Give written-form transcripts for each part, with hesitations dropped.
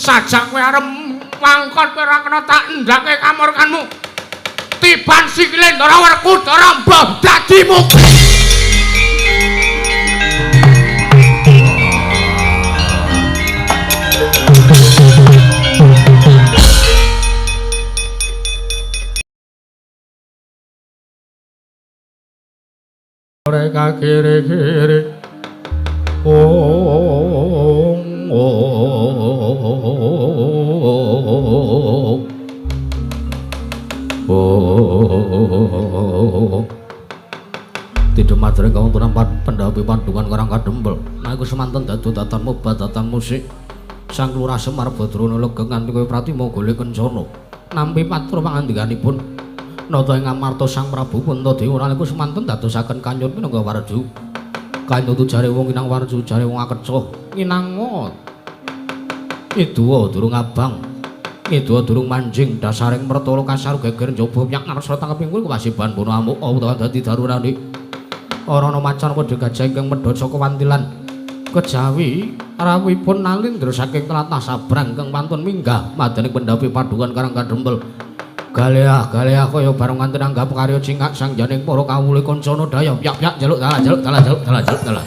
Sajak kowe arep wangkot kowe ora kena tak endhake kamurkanmu. Tiban sikile Ndara Werkudara mbah dadimu. Mereka kiri-kiri ong ong ong Tidho madring kawontenan pendhapi pandungan Karang Kadempel. Nalika semanten dadu datan mobat datan musik. Sang Lurah Semar Badrana legeng nganti kaya Pratima golek kencana. Nampi patur pangandikanipun nata ing amarta Sang Prabu Puntadewa nalika semanten dadosaken kanyut minangka warju. Kanyut jare wong inang warju jare wong akeca nginangot. Iduwa durung abang, iduwa durung manjing dasaring mertala kasar geger njaba nyak ngarsa tangkeping kuwi kewasiban bono amuk utawa dadi darurane. Ora ana macan padha gajah ingkang medhot saka wantilan. Kejawi rawuhipun Nalindra saking tlatah Sabrang ingkang wantun minggah madhaning pendhapi Padukan Karang Kadempel. Galeah galeah kaya bareng nganti nanggap karya cingak sang janing para kawula kancana daya pyak-pyak njaluk dalah njaluk dalah njaluk dalah njaluk dalah.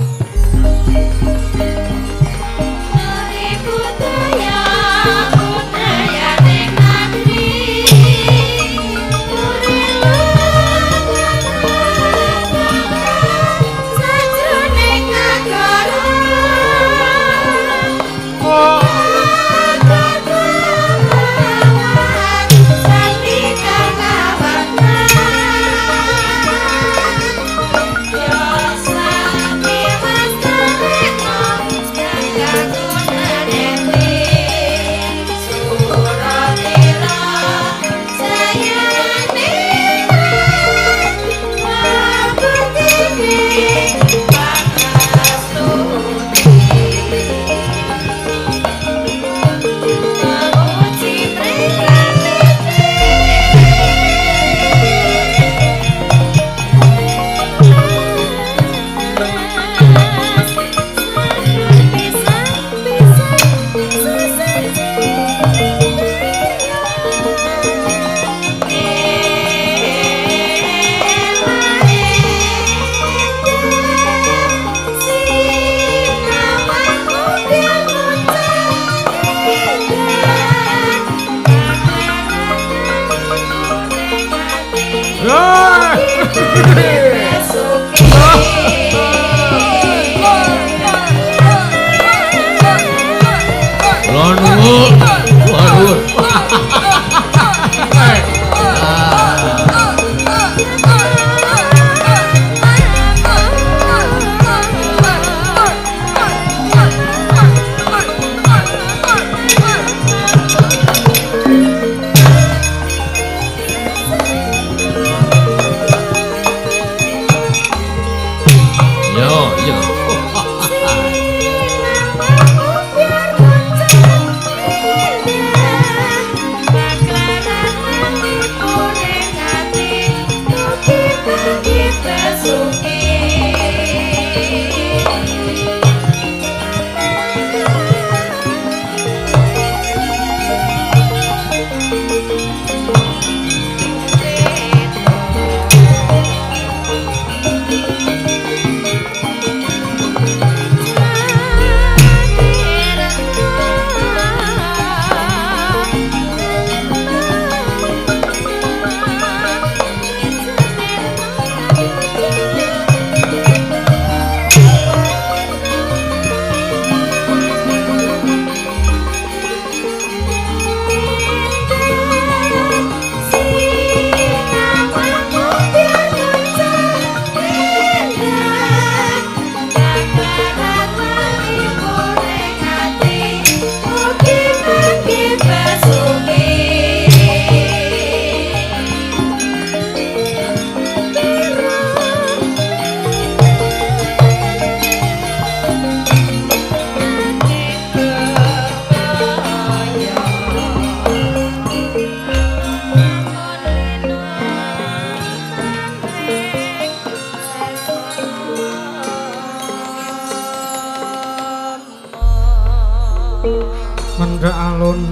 Mendhak alun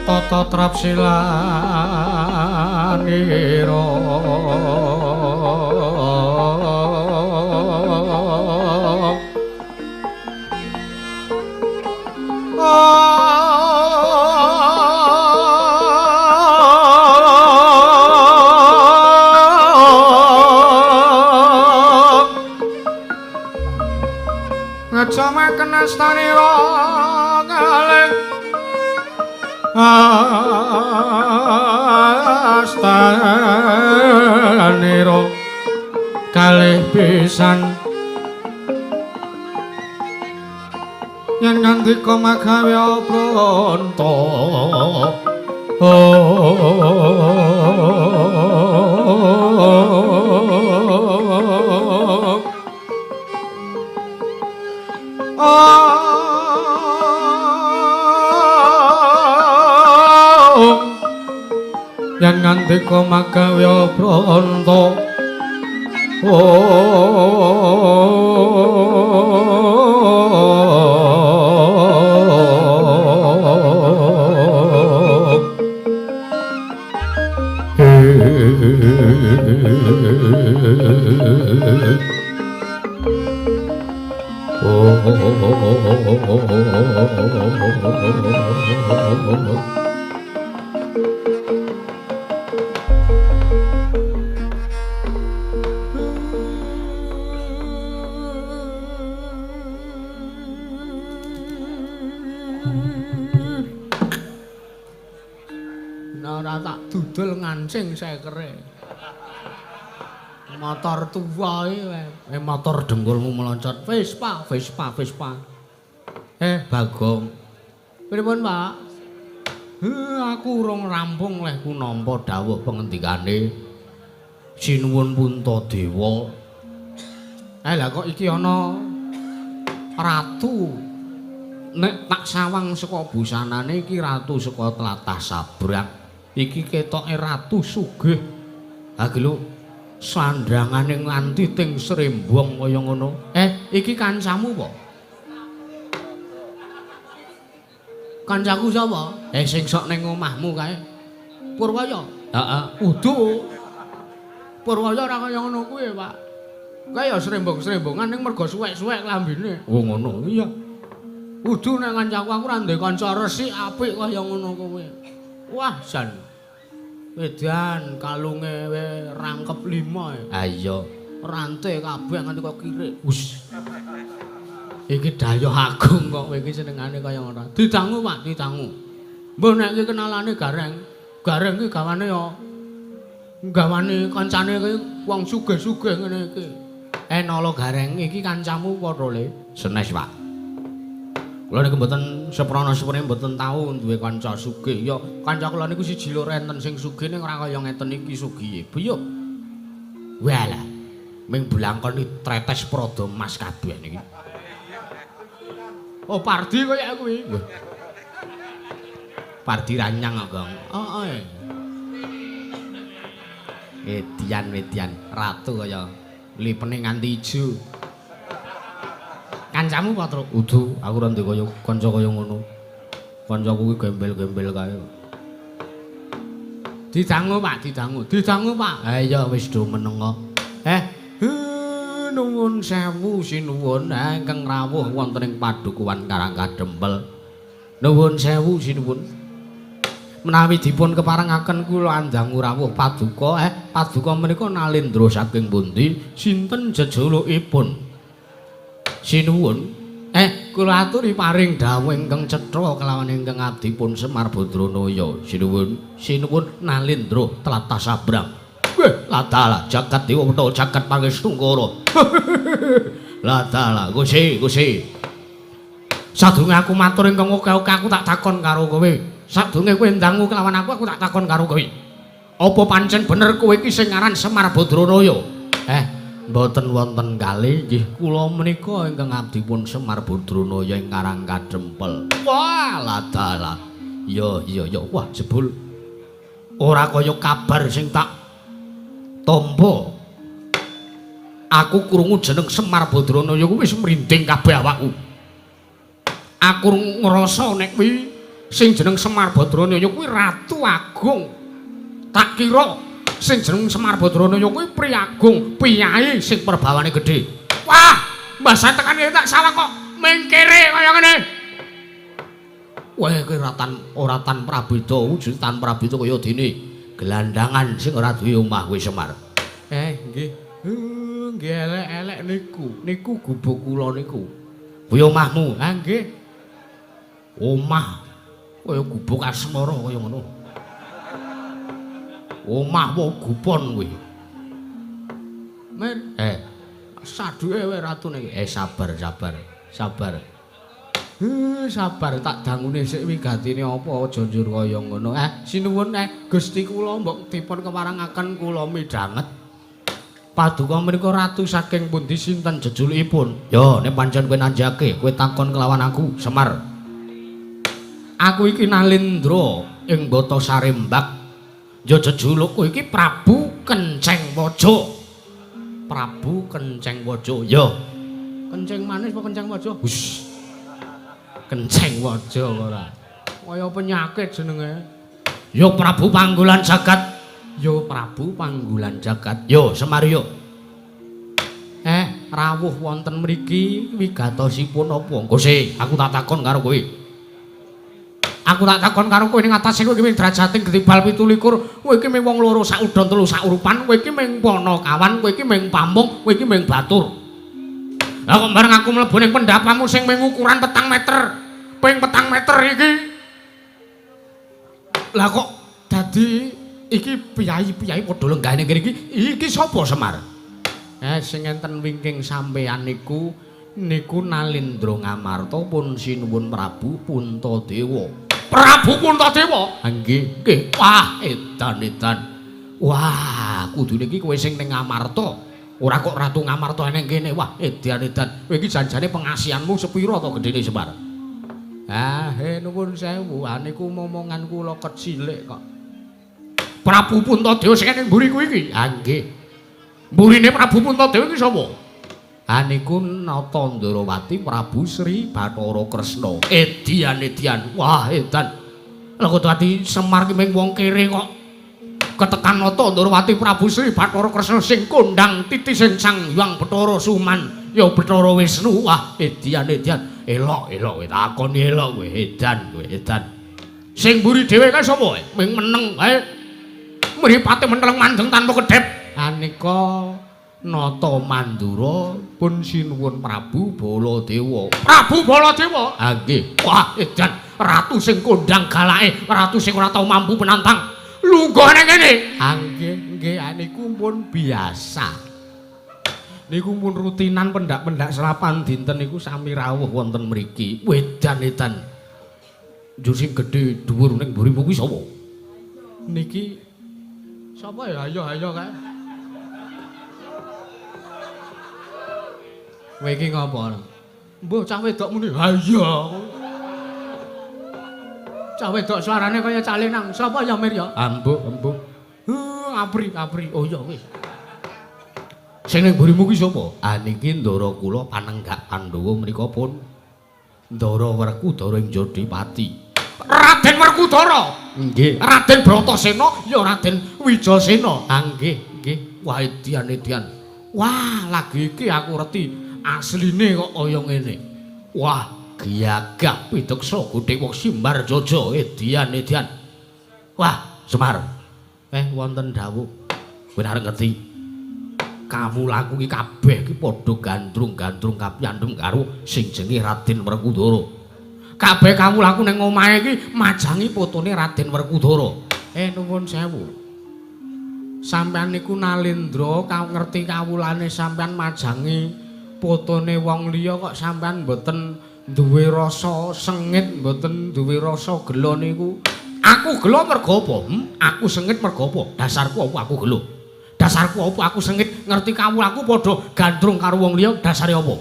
tata trapsilanira ngejamaken astanira kalih astanira kalih pisan yen ngandika magawe pranta yen ngandika magawe pranta Ora tak dudul ngancing sekere. Motor tuwa iki, motor dengkulmu meloncat. Vespa, Vespa, Vespa. Bagong. Pripun, Pak? Aku urung rampung lehku nampa dawuh pengendikane Sinuwun Puntadewa. Lah kok iki ana ratu. Nek tak sawang saka busanane iki ratu saka tlatah Sabrang. Iki ketoke ratu sugih. Ha iki lho sandangane nganti ting srembong kaya ngono. Iki kancamu apa? Kancaku sapa? Sing sok ning omahmu kae. Purwaya. Heeh. Udu. Purwaya ora kaya ngono kuwi, Pak. Kae ya srembong-srembongan ning mergo suwek-suwek klambine. Oh ngono. Iya. Udu nek kancaku aku ora ndek kanca resik apik kaya ngono kuwi. Wah, jan. Wedan kalunge rangkep 5. Ha iya. Rante kabeh nganti kok kirik. Wus. Iki dayoh agung kok kowe iki senengane kaya ngono. Didangu, Pak, didangu. Mbah nek iki kenalane Gareng. Gareng iki gawane ya gawane kancane iki wong sugih-sugih ngene iki. Nala Gareng iki kancamu padha le? Senes, Pak. Kula niku mboten seprana-seprene mboten tau duwe kanca sugih. Ya kanca kula niku siji loro enten sing sugih ning ora kaya ngeten iki sugihe. Buyuk. Walah. Ming blangkon tretes prada mas kabeh niki. Oh, Pardi kaya kuwi. Pardi ranyang kok, Gong. Heeh. Edian-edian ratu kaya lipene nganti ijo. Kancamu apa, Truk? Udu, aku ora ndek kaya kanca kaya ngono. Kancaku kuwi gembel-gembel kae. Didangu, Pak, didangu. Didangu, Pak. Ha iya wis do meneng kok. Nuwun sewu sinuwun ingkang rawuh wonten ing padukuhan Karang Kadempel. Nuwun sewu sinuwun. Menawi dipun keparengaken kula andangu rawuh paduka, paduka menika nalendra saking pundi? Sinten jejulukipun? Sinuwun, kula aturi paring dawuh ingkang cetha kelawan ingkang abdipun Semar Badranaya. Sinuwun, sinuwun nalendra tlatah Sabrang. Weh, ladalah jagat dewa wetha jagat pangestungkara. Ladalah, Gusti, Gusti. Sadurunge aku matur ingkang oke-oke aku tak takon karo kowe. Sadurunge kowe ndangu kelawan aku, aku tak takon karo kowe. Apa pancen bener kowe iki sing aran Semar Badranaya? Mboten wonten kalih nggih kula menika ingkang abdipun Semar Badranaya ing Karang Kadempel. Wah, ladalah. Ya, ya, ya. Wah, jebul ora kaya kabar sing tak tampa. Aku krungu jeneng Semar Badranaya kuwi wis mrinding kabeh awakku. Aku ngrasa nek kuwi sing jeneng Semar Badranaya kuwi Ratu Agung. Tak kira sing jeneng Semar Badranaya kuwi Priagung, piyai sing perbawane gedhe. Wah, mbah tekan kene tak sawang kok mengkere kaya ngene. Wah, kowe ora tan prabeda, wujud tan prabeda kaya dene gelandangan sing ora duwe omah kowe Semar. Nggih. Nggih elek-elek niku. Niku gubuk kula niku. Kuwi omahmu? Ha nggih. Omah kaya gubuk asmara kaya ngono. Omah wae gupon kuwi. Mer, saduke wae ratune iki. Sabar, sabar. Sabar. Sabar tak dangune sik wigatine apa aja njur kaya ngono. Sinuwun Gusti kula mbok dipun keparengaken kula midhanget. Paduka menika ratu saking pundi sinten jejulukipun? Yo, nek pancen kowe nanjake, kowe takon kelawan aku, Semar. Aku iki Nalendra ing Bata Sarembak. Yo jejulukku iki Prabu Kenceng Waja. Prabu Kenceng Waja. Yo. Kenceng manis apa kenceng waja? Hus. Kenceng waja ora. Kaya penyakit jenenge. Yo Prabu Panggulan Jagat. Yo Prabu Panggulan Jagat. Yo Semar yo. Rawuh wonten mriki wigatosipun apa? Engko sik, aku tak takon karo kowe. Aku tak takon karo kowe ning atase kowe iki ming derajating getibal 27, kowe iki ming wong loro sak udon telu sak urupan, kowe iki ming panakawan, kowe iki ming pamung, kowe iki ming batur. Lah kok bareng aku mlebu ning pendapamu sing ming ukuran 4 meter, ping 4 meter iki. Lah kok dadi iki piyai-piyai padha lenggah ning kene iki, iki sapa Semar? Sing enten wingking sampeyan niku niku Nalendra Ngamarta pun sinuwun Prabu Puntadewa. Prabu Puntadewa? Ha nggih, nggih. Wah, edan-edan. Wah, kudune iki kowe sing ning Ngamarta. Ora kok Ratu Ngamarta eneng kene. Wah, edan-edan. Kowe iki janjane pengasihanmu sepira to gedene Semar? Ah, nuwun sewu. Ah niku momongan kula kecilik kok. Prabu Puntadewa sing ning mburi kuwi iki? Ha nggih. Mburine Prabu Puntadewa iki sapa? Ha niku Nata Ndarawati Prabu Sri Bathara Kresna. Edian edian. Wah, edan. Lah kok dadi Semar ki ming wong kere kok ketekan Nata Ndarawati Prabu Sri Bathara Kresna sing kondang titising Sang Hyang Bathara Suman ya Bathara Wisnu. Wah, edian edian. Elok elok kowe takoni elok kowe edan kowe edan. Sing mburi dhewe kae sapa? Ming meneng kae. Mripate menteleng mandeng tanpa kedhep. Anika Nata Mandura pun sinuwun Prabu Baladewa. Prabu Baladewa? Ha nggih. Wah, edan ratu sing kondang galake, ratu sing ora tau mampu penantang. Lungguh nang kene. Ha nggih, nggih niku pun biasa. Niku pun rutinan pendak-pendak selapan dinten niku sami rawuh wonten mriki. Wedan edan. Njur sing gedhe dhuwur ning mburimu kuwi sapa? Niki sapa ya? Ayo ayo kae. Kowe iki ngopo? Mbuh cah wedok muni. Ha iya. Cah wedok suarane kaya calenang. Sapa ya Mir ya? Ambuh, embuh. Apri, apri. Oh iya wis. Sing ning mburimu kuwi sapa? Ah niki ndara kula panenggak Pandhawa menika pun Ndara Werkudara ing Jodipati. Raden Werkudara. Nggih. Raden Bratasena ya Raden Wijasena. Ah nggih, nggih. Wah edian edian. Wah, lagi iki aku reti asline kok kaya ngene. Wah, gagah pideksa Godhewok Simbar Jaja edian edian. Wah, Semar. Wonten dawuh. Kowe arep ngerti. Kawulaku iki kabeh iki padha gandrung-gandrung kapyandhem karo sing jenenge Raden Werkudara. Kabeh kawulaku ning omahe iki majangi fotone Raden Werkudara. Nuwun sewu. Sampeyan niku Nalendra ngerti kawulane sampeyan majangi fotone wong liya kok sampeyan mboten duwe rasa sengit, mboten duwe rasa gela niku. Aku gela mergo apa? Aku sengit mergo apa? Dasarku apa aku gela? Dasarku apa aku sengit ngerti kawulaku padha gandrung karo wong liya dasare apa?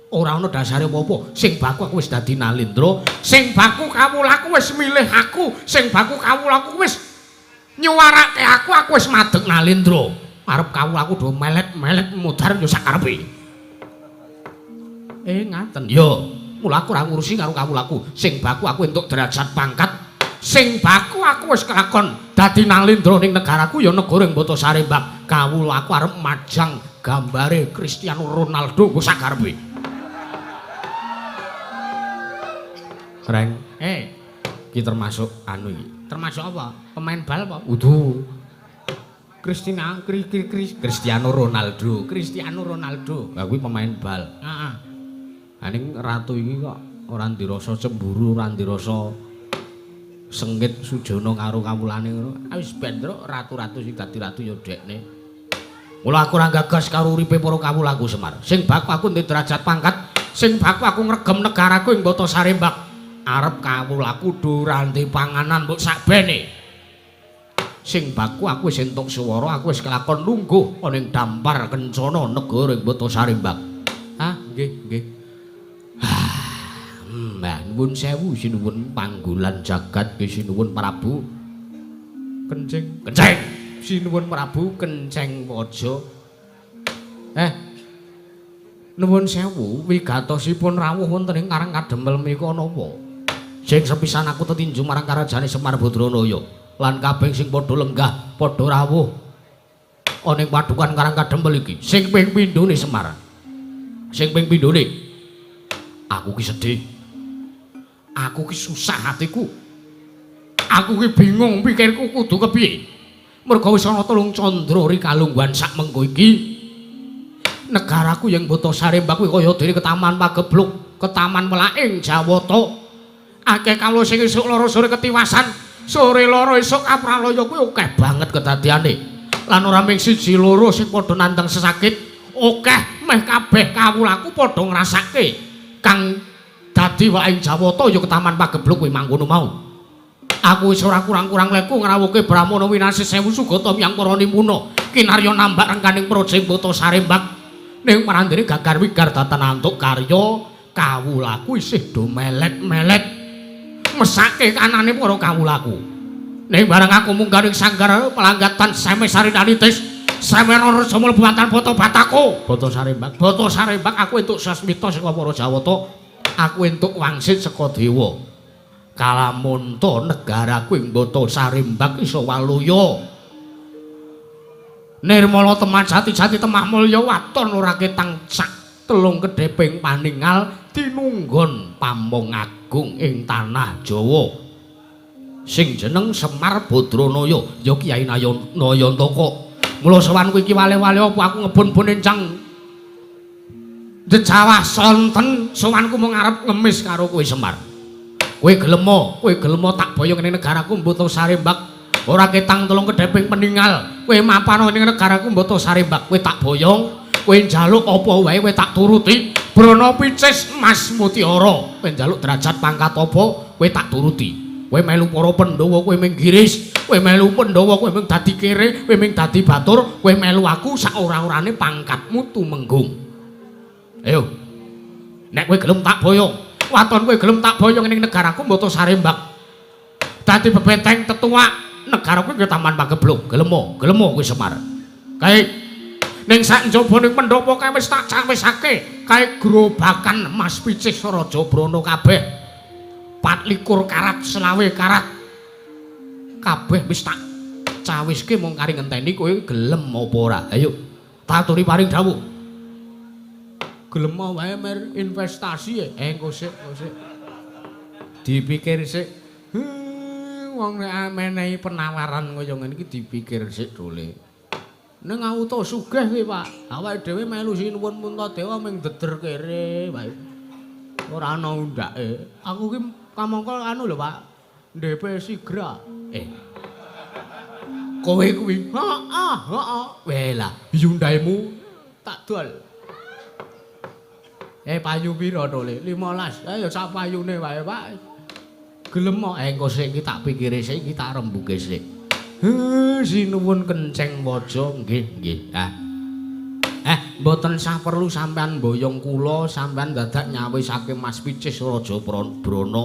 Ora ana dasare apa-apa. Sing baku aku wis dadi Nalendra, sing baku kawulaku wis milih aku, sing baku kawulaku wis nyuwarake aku, aku wis madeg Nalendra. Arep kawulaku do melet-melet mudhar ya sakarepe. Ngaten. Yo. Mula aku ora ngurusi karo kawulaku. Sing baku aku entuk derajat pangkat. Sing baku aku wis kelakon dadi nalindra ning negaraku ya negara ing Bata Sarembak. Kawulaku arep majang gambare Cristiano Ronaldo nggo sakarepe. Reng, iki termasuk anu iki. Termasuk apa? Pemain bal apa? Udu. Cristiano Ronaldo. Cristiano Ronaldo. Lah kuwi pemain bal. Heeh. Ha ning ratu iki kok ora ndirasa cemburu, ora ndirasa sengit sujana karo kawulane ngono. Ah wis ben truk ratu-ratu sing dadi ratu ya dekne. Mula aku ora gagas karo uripe para kawulaku Semar. Sing baku aku ndek derajat pangkat, sing baku aku ngregem negaraku ing Bata Sarembak. Arep kawulaku durante panganan mbok sakbene. Sing baku aku wis entuk swara, aku wis kelakon lungguh ana ing dampar kencana negara ing Bata Sarembak. Ah, nggih, nggih. Mbah nuwun sewu sinuwun panggolan jagat sinuwun Prabu Kencing. Kenceng. Sinuwun Prabu Kenceng Waja. Nuwun sewu wigatosipun rawuh wonten ing Karang Kadempel menika napa? Sing sepisan aku tetinju marang karajane Semar Badranaya lan kabeh sing padha lenggah padha rawuh ana ing padukan Karang Kadempel iki. Sing ping pindhone Semar. Sing ping pindhone aku ki sedih. Aku ki susah hatiku. Aku ki bingung pikirku kudu kepiye. Mergo wis ana telung candra rikalungguhan sak mengko iki. Negaraku yang Bata Sarembak kuwi kaya dene ketaman pagebluk, ketaman welaking Jawata. Akeh kawula sing esuk lara sore ketiwasan, sore lara esuk kapralaya kuwi akeh banget kedadiane. Lan ora mung siji loro sing padha nandhang sesakit, akeh meh kabeh kawulaku padha ngrasake kang dadi welaking Jawata ya ketaman pagebluk kuwi mangkono mau. Aku wis ora kurang-kurang leku ngrawuhke Brahmana winasih sewu sugata miyang para nimuna kinarya nambak rengkaning praja ing Bata Sarembak. Ning marandene gagar wigar datan antuk karya kawulaku isih do melet-melet mesake kanane para kawulaku. Ning bareng aku munggah ning sanggar pelanggatan Seme Sarinanitis Semena Reja mlebu Bata Batako Bata Sarembak. Bata Sarembak aku entuk sasmita saka para Jawata, aku entuk wangsit saka dewa. Kalamunta negaraku ing Bata Sarembak iso waluya. Nirmala teman jati-jati temah mulya waton ora ketang sak telung kedheping paningal tinunggon pamong agung ing tanah Jawa. Sing jeneng Semar Badranaya ya Kyai Nayantaka. Mula sowanku iki wale-wale apa aku ngebun-bun encang jejawah sonten sowanku mung arep ngemis karo kowe Semar. Kowe gelemo tak boyong ning negaraku Bata Sarembak. Ora ketang telung kedheping peningal. Kowe mapan ning negaraku Bata Sarembak, kowe tak boyong, kowe njaluk apa wae kowe tak turuti. Brana picis Mas Mutiara, kowe njaluk derajat pangkat apa kowe tak turuti. Kowe melu para Pandhawa kowe mung giris, kowe melu Pandhawa kowe mung dadi kere, kowe mung dadi batur, kowe melu aku sak ora-orane pangkatmu tumenggung. Ayo. Nek kowe gelem tak boyong, waton kowe gelem tak boyong ning negaraku Bata Sarembak. Dadi bebeteng tetuak negaraku kuwi taman pagebluk. Gelemo, gelemo kowe Semar. Kae ning sak njaba ning pendopo kae wis tak cawisake, kae grobakan Mas Picis Raja Brana kabeh. 24 karat 25 karat. Kabeh wis tak cawiske mung kari ngenteni kowe gelem apa ora. Ayo, tak aturi paring dawuh. Gelem wae mer investasi engko sik, engko sik. Dipikir sik. Wong nek menehi penawaran kaya ngene iki dipikir sik dole. Ning auto sugih kuwi, Pak. Awake dhewe melu sinuwun Puntadewa ming deder kere wae. Ora ana undake. Aku ki kamangka anu lho, Pak. DP Sigra. Kowe kuwi. Heeh, heeh. Weh lah, Hyundaimu tak dol. Payu pira to, Le? 15. Ya sak payune wae, Pak. Gelem kok engko sik iki tak pikire sik iki tak rembuke sik. Sinuwun Kenceng Waja nggih, nggih. Ah. Mboten sah perlu sampean mboyong kula, sampean dadak nyawisake Mas Picis Raja Brana.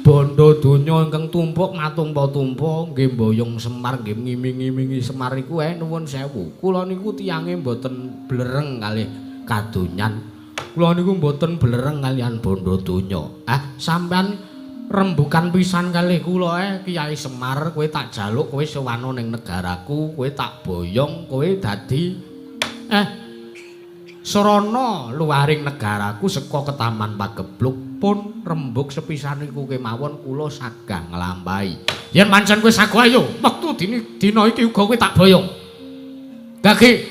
Bondo donya ingkang tumpuk matumpa-tumpa nggih mboyong Semar nggih ngiming-imingi Semar iku nuwun sewu. Kula niku tiyange mboten blereng kalih kadonyan. Kula niku mboten blereng kaliyan bondo donya. Ah, sampean rembukan pisan kalih kula Kiai Semar, kowe tak jaluk kowe sowana ning negaraku, kowe tak boyong, kowe dadi srana luaring negaraku saka Ketaman Pagebluk. Pun rembug sepisan iku kemawon kula sagah nglampahi. Yen pancen kowe sago ayo, wektu dina iki uga kowe tak boyong. Gage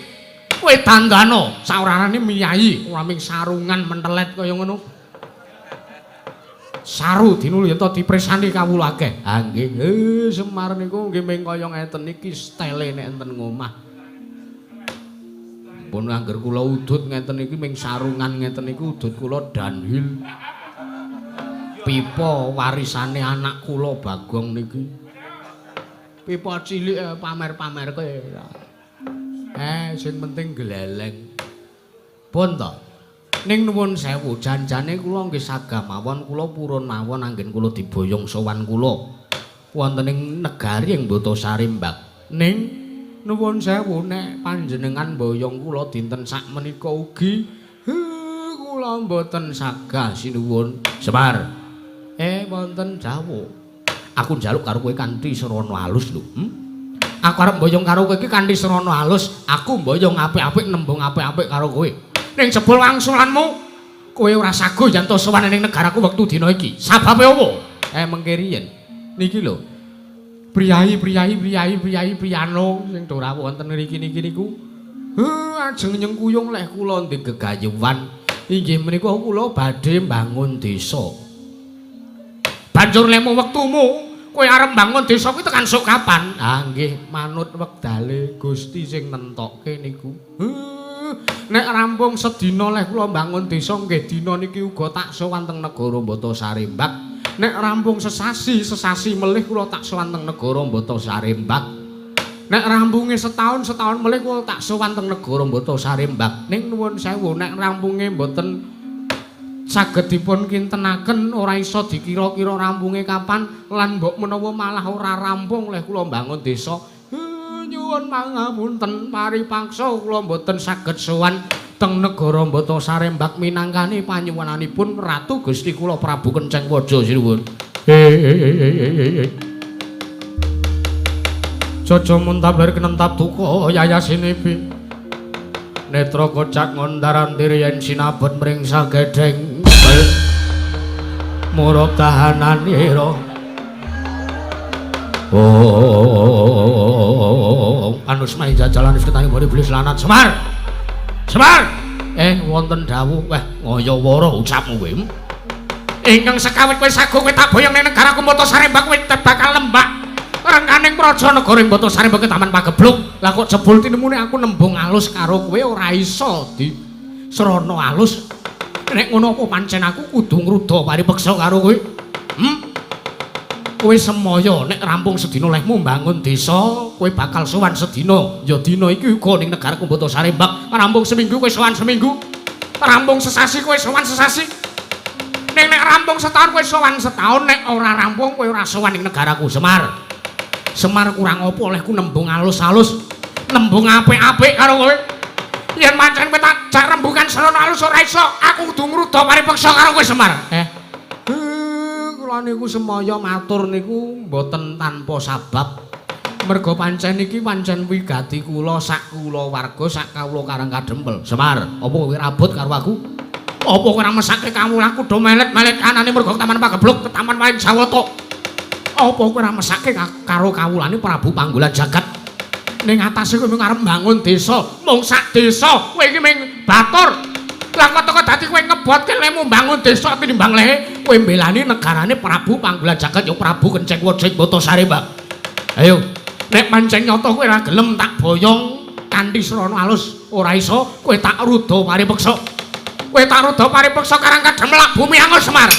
kowe dandano saorarane miyayi ora ming sarungan mentelet kaya ngono. Saru dinulu yen to dipresani kawula akeh. Ha nggih, Semar niku nggih ming kaya ngeten iki stele nek enten ngomah. Pun angger kula udut ngeten iki ming sarungan ngeten iku udut kula downhill. Pipa warisane anak kula Bagong niki. Pipa cilik pamer-pamerke. Sing penting gleleng. Pun to. Ning nuwun sewu, janjane kula nggih sagah mawon kula purun mawon anggen kula diboyong sowan kula wonten ing negari ing Botosari Mbak. Ning nuwun sewu nek panjenengan boyong kula dinten sakmenika ugi kula mboten sagah sinuwun. Semar. Wonten dawuh. Aku njaluk karo kowe kanthi srana alus lho. Aku arep mboyong karo kowe iki kanthi srana alus, aku mboyong apik-apik nembung apik-apik karo kowe. Ning jebul wangsulanmu kowe ora sago yen to sowan ning negaraku wektu dina iki. Sababe opo? Mengke riyen. Niki lho. Priyayi priyano sing do rawuh wonten mriki niki niku. Ajeng nyengkuyung leh kula ndek gegayuhan. Inggih menika kula badhe mbangun desa. Banjur lemu wektumu kowe arep mbangun desa kuwi tekan sok kapan? Ah nggih, manut wektale Gusti sing nentokke niku. Nek rampung sedina leh kula mbangun desa nggih dina niki uga tak sowan teng negara Botosari Mbak. Nek rampung sesasi, sesasi melih kula tak sowan teng negara Botosari Mbak. Nek rampunge setahun, setahun melih kula tak sowan teng negara Botosari Mbak. Ning nuwun sewu nek rampunge mboten saged dipun kintenaken ora iso dikira-kira rampunge kapan lan mbok menawa malah ora rampung leh kula mbangun desa. Nyuwun pangapunten paripaksa kula mboten saged sowan teng negara Botosari Mbak minangkani panyuwunanipun Ratu Gusti kula Prabu Kenceng Waja sinuwun. Jaja muntap lir kenentap duka yayasinipi. Netra kocak ngondaran diri yen sinabet mringsa gedheng murub tahananira. Oh, anusmai jajalan wis ketani mbok iblis lanat Semar. Semar. Wonten dawuh. Wah, ngaya-wara ucapmu kowe. Ingkang sekawit kowe sago kowe tak boyong ning negaraku Botosari Mbak kowe bakal lembak. Rengkaning praja negara ing Botosari Mbak Taman Pagebluk. Lah kok jebul tinemune aku nembung alus karo kowe ora iso di srana alus. Nek ngono apa pancen aku kudu ngruda paripeksa karo kowe? Kowe semaya nek rampung sedina lehmu mbangun desa, kowe bakal sowan sedina. Ya dina iki uga ning negaraku Botosari Mbak. Rampung seminggu kowe sowan seminggu. Rampung sesasi kowe sowan sesasi. Ning nek rampung setahun kowe sowan setahun, nek ora rampung kowe ora sowan ning negaraku Semar. Semar kurang apa olehku nembung alus-alus, nembung apik-apik karo kowe. Yen pancen kowe tak jak rembugan srana alus ora iso, aku kudu ngruda paripeksa karo kowe Semar. Kula niku semaya matur niku mboten tanpa sabab. Merga pancen iki pancen wigati kula sak kulawarga sak kawula Karang Kadempel. Semar, apa kowe rabot karo aku? Apa kowe ora mesake kawulaku do melet-melet kanane merga Taman Pagebluk, Taman Paling Jawata? Apa kowe ora mesake karo kawulane Prabu Panggolan Jagat? Ning atase kowe mung arep mbangun desa, mung sak desa, kowe iki mung batur. Lah kok teko dadi kowe ngebotke lemu mbangun desa tinimbang lehe kowe mbelani negarane Prabu Panggolan Jagat ya Prabu Kenceng Waja ing Botosari Mbak. Ayo, nek pancen nyata kowe ora gelem tak boyong kanthi srana alus ora iso, kowe tak ruda paripeksa. Kowe tak ruda paripeksa Karang Kadempel bumi angus Semar.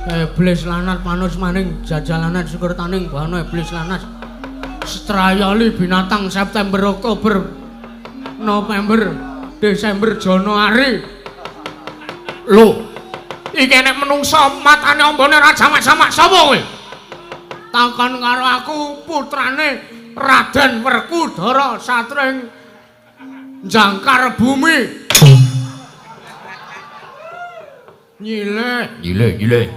Iblis lanat panus maning jajalanat syukur taning bahana iblis lanat. Strayali binatang September, Oktober, November, Desember, Januari. Lho, iki nek menungsa matane ambane ora jamak-jamak sapa kowe? Takon karo aku putrane Raden Werkudara satring jangkar bumi. Nyileh, nyileh, nyileh.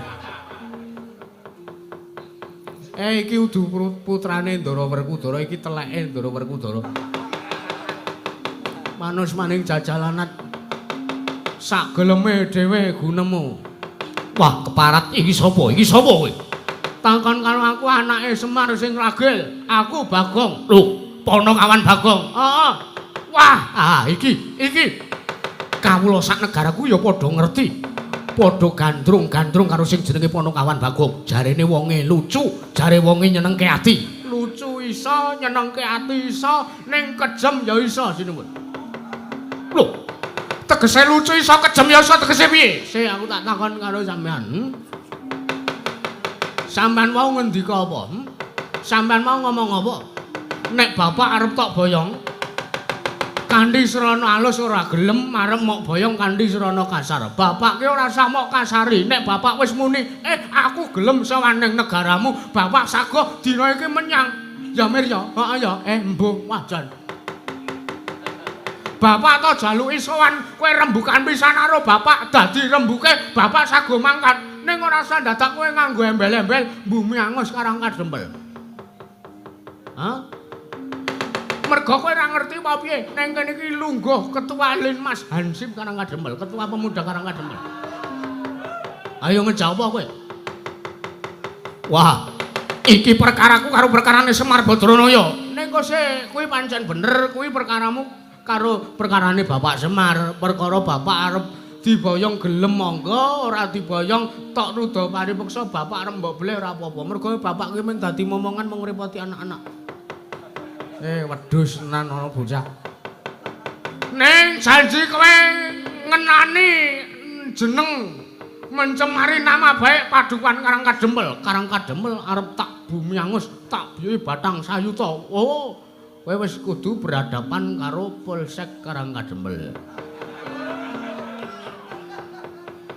Iki udu putrane Ndara Werkudara, iki teleke Ndara Werkudara. Manus maning jajalanat sak geleme dhewe gunemu. Wah, keparat iki sapa? Iki sapa kowe? Takon karo aku anake Semar sing ragil, aku Bagong. Lho, Ponokawan Bagong. Heeh. Wah, ah iki, iki. Kawula sak negaraku ya padha ngerti. Padha gandrung-gandrung karo sing jenenge Ponokawan Bagong. Jarene wonge lucu, jare wonge nyenengke ati. Lucu iso, nyenengke ati iso, ning kejem ya iso sinuwun. Lho, tegese lucu iso, kejem ya iso, tegese piye? Sik aku tak takon karo sampean. Sampean mau ngendika apa? Sampean mau ngomong apa? Nek bapak arep tok boyong kanthi srana alus ora gelem, arep mok boyong kanthi srana kasar. Bapak ki ora usah mok kasari. Nek bapak wis muni, aku gelem sowan ning negaramu, bapak sagoh dina iki menyang. Ya Mir ya, heeh ya, mbuh wah jan. Bapak to jaluki sowan kowe rembukan pisan karo bapak, dadi rembuke bapak sagoh mangkat. Ning ora usah dadak kowe nganggo embel-embel bumi angus Karang Kadempel. Hah? Mergo kowe ora ngerti apa piye. Ning kene iki lungguh Ketua Linmas Hansip Karang Kadempel, Ketua Pemuda Karang Kadempel. Ayo ngejawab kowe. Wah, iki perkaraku karo perkarane Semar Badranaya. Ning kok sik kuwi pancen bener, kuwi perkaramu karo perkarane Bapak Semar. Perkara bapak arep diboyong gelem monggo, ora diboyong tok ruda paripeksa bapak arep mbok bleh ora apa-apa. Mergo bapak kuwi mung dadi momongan mung ngrepoti anak-anak. Wedhus tenan ana bocah. Ning janji kowe ngenani jeneng mencemari nama baik Padukuhan Karang Kadempel. Karang Kadempel arep tak bumi angus, tak biyuhi batang sayuta. Oh, kowe wis kudu berhadapan karo Polsek Karang Kadempel.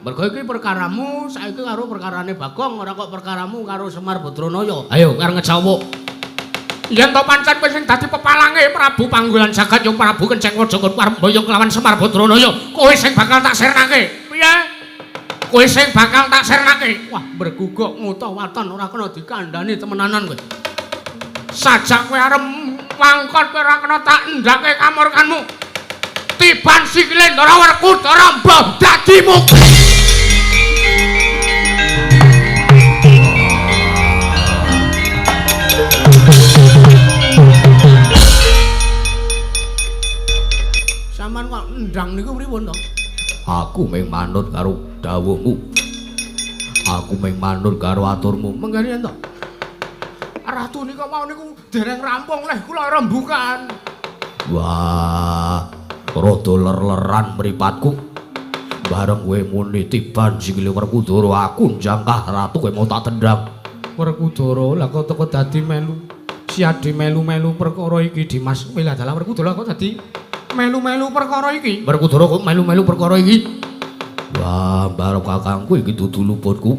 Mergo iki perkaramu saiki karo perkarane Bagong, ora kok perkaramu karo Semar Badranaya. Ayo karo ngejawab. Yen to pancen kowe sing dadi pepalange Prabu Panggulan Jagat ya Prabu Kenceng Waja arep mboyong kelawan Semar Badranaya, kowe sing bakal tak sirnake. Piye? Kowe sing bakal tak sirnake. Wah, mbreguguk nguta waton ora kena dikandhani temenanan kowe. Sajak kowe arep wangkot kowe ora kena tak endhake kamurkanmu. Tiban sikile Ndara Werkudara mbah dadimu. Sampeyan kok ndang niku pripun to? Aku mung manut karo dawuhmu. Aku mung manut karo aturmu. Mengkene to. Ratu nika mau niku dereng rampung leh kula rembukan. Wah, rada ler-leran mripatku. Bareng kowe muni tiban sikile Werkudara aku njangkah ratu kowe mau tak tendang. Werkudara lah kok teko dadi melu. Siade melu-melu perkara iki Dimas. Wih dalah Werkudara kok dadi melu-melu perkara iki. Werkudara kok melu-melu perkara iki. Wah, barep kakangku iki dudu luputku.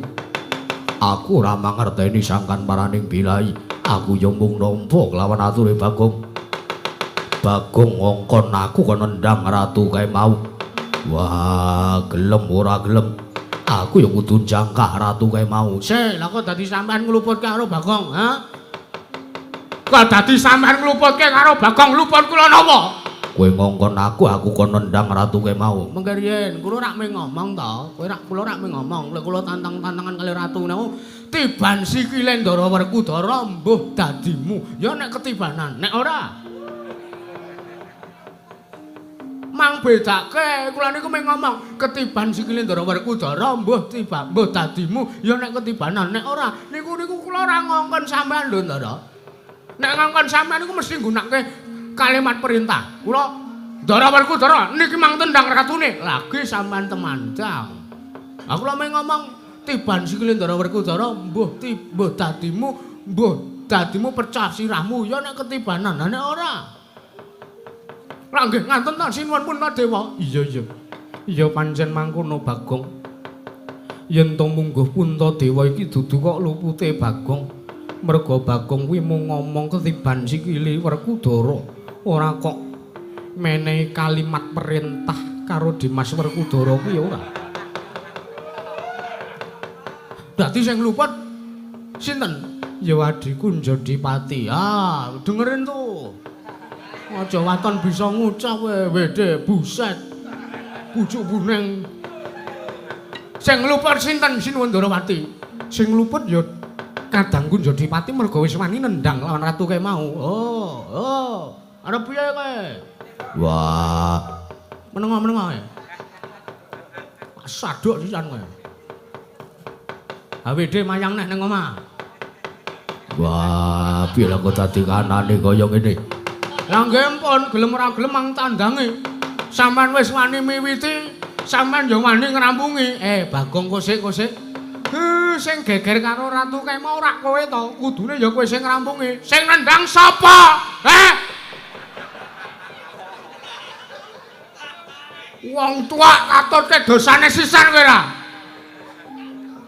Aku ora mangerteni sangkan paraning bilai. Aku yo mung nampa kelawan ature Bagong. Bagong ngongkon aku kon nendang ratu kae mau. Wah, gelem ora gelem. Aku yo kudu jangkah ratu kae mau. Sik, lha kok dadi sampean ngluputke karo Bagong, ha? Kok dadi sampean ngluputke karo Bagong, luput kula napa? Kowe ngongkon aku, aku kon nendang ratu kae mau. Mengke riyen, kula rak mung ngomong to. Kowe rak kula rak mung ngomong. Lek kula tantang-tantangan kali ratu niku tiban sikile Ndara Werkudara mbuh dadimu. Ya nek ketibanan, nek ora mang bedake kula niku mung ngomong ketiban sikile Ndara Werkudara mbuh tiba mbuh dadimu ya nek ketibanan, nek ora niku niku kula ora ngongkon sampean lho Ndara. Nek ngongkon sampean niku mesti nggunakake kalimat perintah. Kula Ndara Werkudara niki mang tendang ratune, lagi sampean temandang. Aku lho mung ngomong Tiban sikile Ndara Werkudara mbuh mbuh dadimu, mbuh dadimu pecah sirahmu ya nek ketibanan, nek ora. Lah nggih nganten ta sinuwun Puntadewa. Iya iya. Iya pancen mangkono Bagong. Yen to mungguh Puntadewa iki dudu kok lupute Bagong. Merga Bagong kuwi mung ngomong ketiban sikile Werkudara, ora kok menehi kalimat perintah karo Dimas Werkudara kuwi ora. Dadi sing luput sinten? Ya adhiku Njodipati. Ah, dengerin tuh. Aja waton bisa ngucap kowe, wede buset. Bujuk buneng. Sing luput sinten Sinuwun Ndarawati? Sing luput ya kadangku Njodipati merga wis wani nendang lawan ratu kae mau. Oh, oh. Arep piye kowe? Wah, menengo-menengo kowe. Saduk sisan kowe. Awede mayang neh ning omah. Wah, piye lha kok dadi kanane kaya ngene? Lah nggih pun gelem ora gelem mang tandange. Sampeyan wis wani miwiti, sampeyan ya wani ngrampungi. Bagong kosik-kosik. Sing geger karo ratu kae mau ora kowe to, kudune ya kowe sing ngrampungi. Sing nendang sapa? Wong tuwa katutke dosane sisan kowe ra.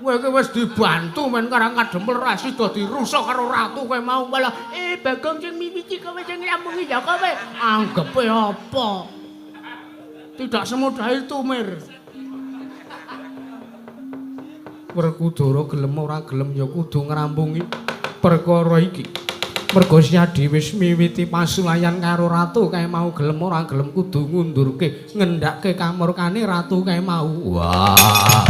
Kowe iki wis dibantu men Karang Kadempel ra sida dirusak karo ratu kowe mau malah Bagong sing miwiti kowe sing ngrampungi ya kowe. Anggepe apa? Tidak semudah itu, Mir. Werkudara gelem ora gelem ya kudu ngrampungi perkara iki. Merga Siadi wis miwiti pasulayan karo ratu kae mau gelem ora gelem kudu ngundurke ngendhake kamurkane ratu kae mau. Wah.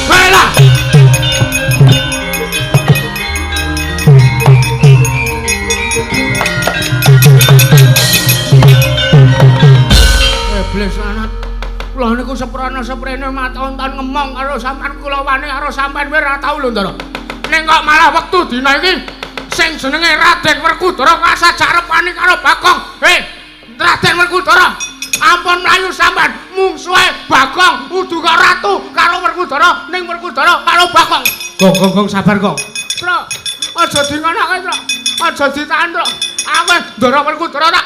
Bela. Iblis anak. Kula niku seprana-seprene matonton ngemong karo sampean kula wani karo sampean kowe ora tau lho, Ndara. Ning kok malah wektu dina iki sing jenenge Raden Werkudara kasajak arep wani karo Bagong. Raden Werkudara, ampun mlayu sampean mungsuhe Bagong udu kok ratu karo Werkudara ning Werkudara karo Bagong. Gong gong gong sabar, Gong. Truk, aja dingonake, Truk. Aja ditahan, Truk. Aku Ndara Werkudara tak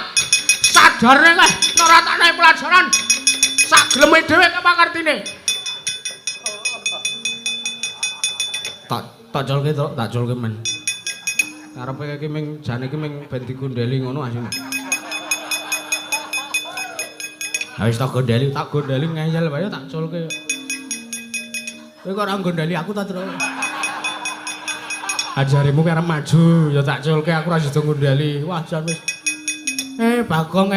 sadarne kae ora tak naik pelajaran. Sak geleme dhewe kepakartine. Tak colke, Truk, tak colke men. Karepe iki ming jane iki ming ben digondeli ngono asine. Ha wis tak gondeli ngeyel wae tak culke. Kowe kok ora gondeli aku ta, Truk? Ajarimu ki arep maju, ya tak culke aku ora sida gondeli. Wah, jan wis. Bagong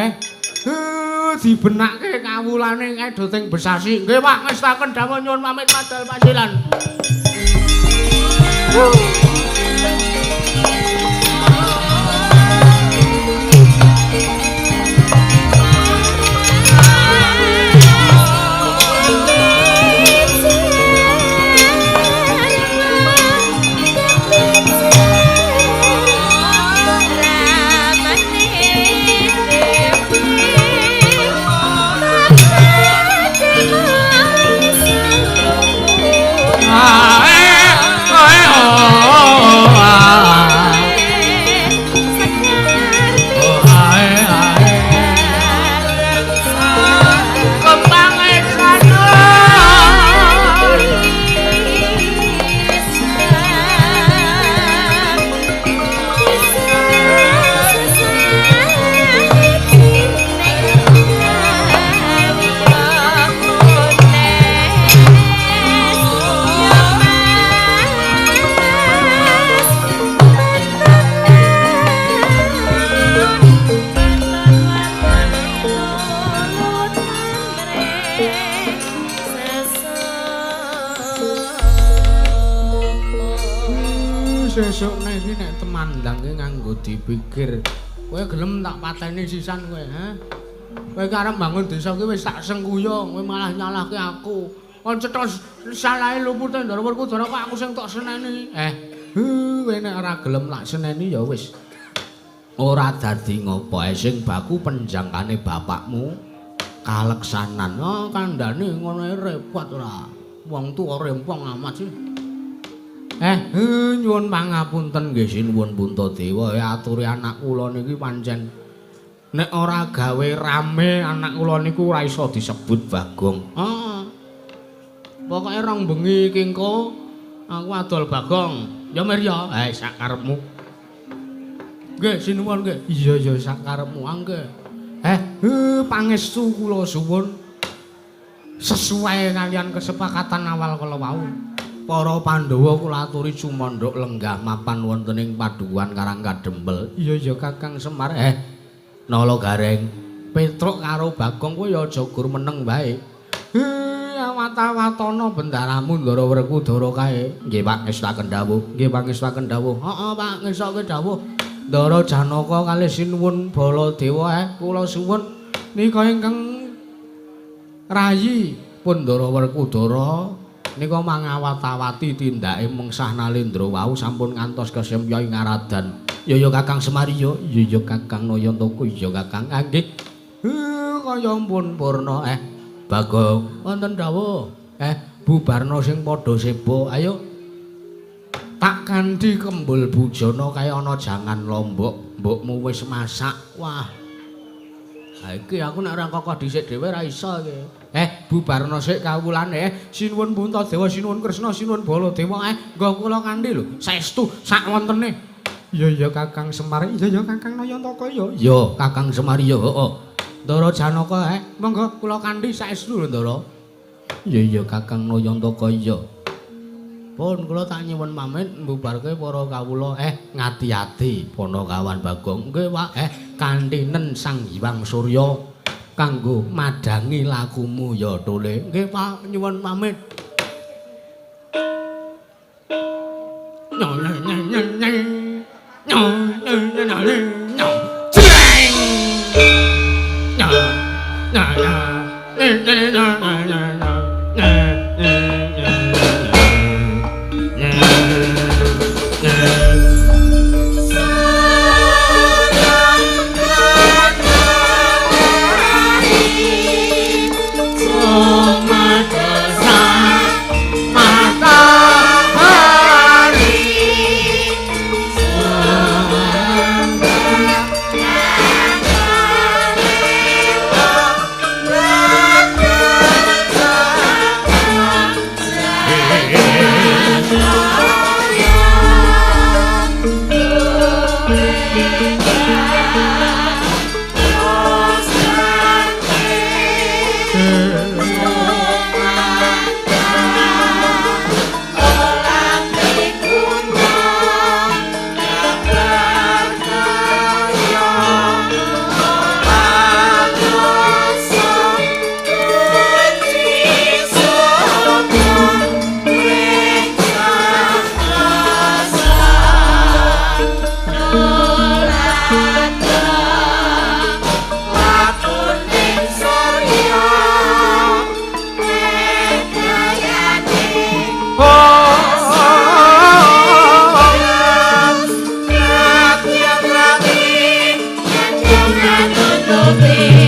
dibenake kawulane kae do teng besasi. Nggih, Pak, ngestaken dawuh nyuwun pamit madal pasilan. Sesuk nek iki nek temandang ki nganggo dipikir. Kowe gelem tak pateni sisan kowe, ha? Kowe iki arep mbangun desa ki wis tak sengkuyung, kowe malah nyalahke aku. Kon cetha salahe lupute Ndara Werkudara kok aku sing tok seneni. Kowe nek ora gelem tak seneni ya wis. Ora dadi ngopo ae sing baku penjangkane bapakmu kaleksanan. Oh, kandhane ngono ae repot ora. Wong tuwa rempong amat sih. Nyuwun pangapunten nggih sinuwun Puntadewa, aturi anak kula niki pancen nek ora gawe rame anak kula niku ora iso disebut Bagong. Heeh. Pokoke rong bengi iki engko aku adol Bagong. Ya Mir ya, sak karepmu. Nggih sinuwun nggih. Iya ya sak karepmu angke. Pangestu kula suwun sesuai kalian kesepakatan awal kala wau. Para Pandhawa kula aturi sumandhuk lenggah mapan wonten ing padukuhan Karang Kadempel. Iya ya Kakang Semar. Nala Gareng, Petruk karo Bagong kowe ya aja gur meneng wae. Awat-awatana bendaramu Ndara Werkudara kae. Nggih Pak ngestaken dawuh. Nggih Pak ngestaken dawuh. Heeh Pak ngestake dawuh. Ndara Janaka kalih sinuwun Baladewa kula suwun nika ingkang rayi pun Ndara Werkudara nika mangawat-awati tindake mengsah Nalendra wau sampun ngantos kesempya ing Aradan. Ya ya Kakang Semar ya, ya ya Kakang Nayantaka, ya Kakang. Nggih. Kaya ampun purna. Bagong wonten dawuh. Bubarna sing padha seba. Ayo. Tak kanthi kembul bujana kaya ana jangan lombok, mbokmu wis masak. Wah. Ha iki aku nek ora kokoh dhisik dhewe ora iso iki. Bubarna sik kawulane. Sinuwun Puntadewa, sinuwun Kresna, sinuwun Baladewa. Nggo kula kanthi lho. Saestu sak wontene. Iya ya Kakang Semar, iya ya Kakang Nayantaka ya. Iya Kakang Semar ya, heeh. Ndara Janaka, monggo kula kanthi saestu lho Ndara. Iya ya Kakang Nayantaka iya. Pun kula tak nyuwun pamit mbubarke para kawula ngati-ati Panakawan Bagong. Nggih Pak, kantinen Sang Hyang Surya kanggo madhangi lakumu ya Tole. Nggih Pak, nyuwun pamit. Be